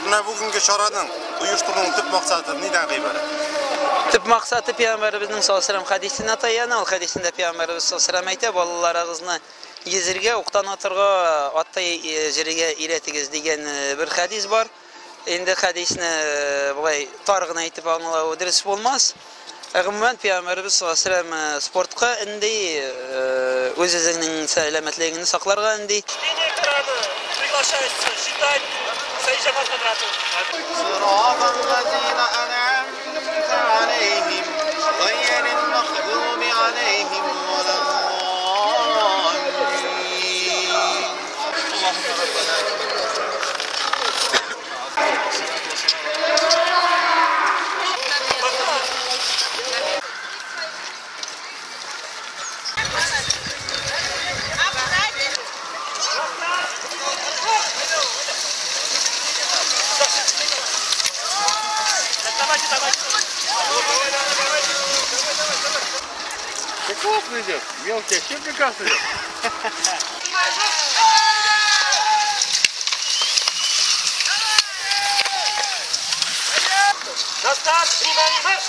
Менә бүгенге чараның оештыруның төп максаты нидән гыйбарәт? Төп максаты Пәйгамбәребезнең саллаллаһу алейһи вәсәлләм хәдисенә таяна. Ул хәдисендә Пәйгамбәребез саллаллаһу алейһи вәсәлләм әйтә, балаларыгызны йөзергә, уктан атырга, атта йөрергә өйрәтегез дигән бер хәдис бар. Инде хәдисне болай тар гына итеп аңлау дөрес булмас. Ә гомумән, Пәйгамбәребез саллаллаһу алейһи вәсәлләм спортка өнди, үз-үзеңнең сәламәтлегеңне сакларга өнди. Чтение Корана приглашается читать Саиджамал хәзрәте. صراط الذين أنعمت عليهم غير المغضوب عليهم ولا الضالين. اللهم ربنا. Давайте, давайте. Да классно идет. Мелкий, вообще прекрасно идет. На старт, внимание, марш!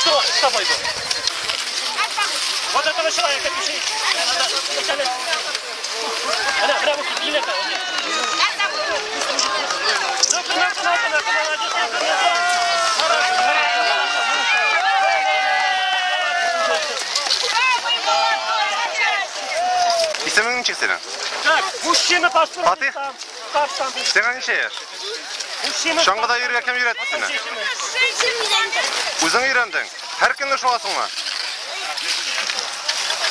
Что с тобой было? Вот этого человека пиши. Она, прямо билета. Ну-ка, ну-ка, ну-ка, ну-ка, молодец, ну-ка, ну-ка. Исемең ничек синең? Так, мужчина паспорт. Фатих? Там, там, там. Сиңа ничә яшь? Мужчина. Чаңгыда йөрергә кем өйрәтте сине? Үзең өйрәндең. Һәр көнне шуасыңмы?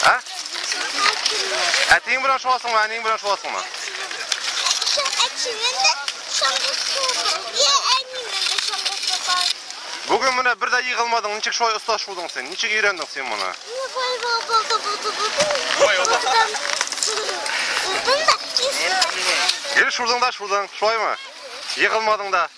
Ә? Әтиең белән шуасыңмы, әниең белән шуасыңмы? Бүген менә бер дә егылмадың, ничек шулай оста шудың син? Ничек өйрәндең син моны? Гел шудың да шудың, шулаймы? Егылмадың да.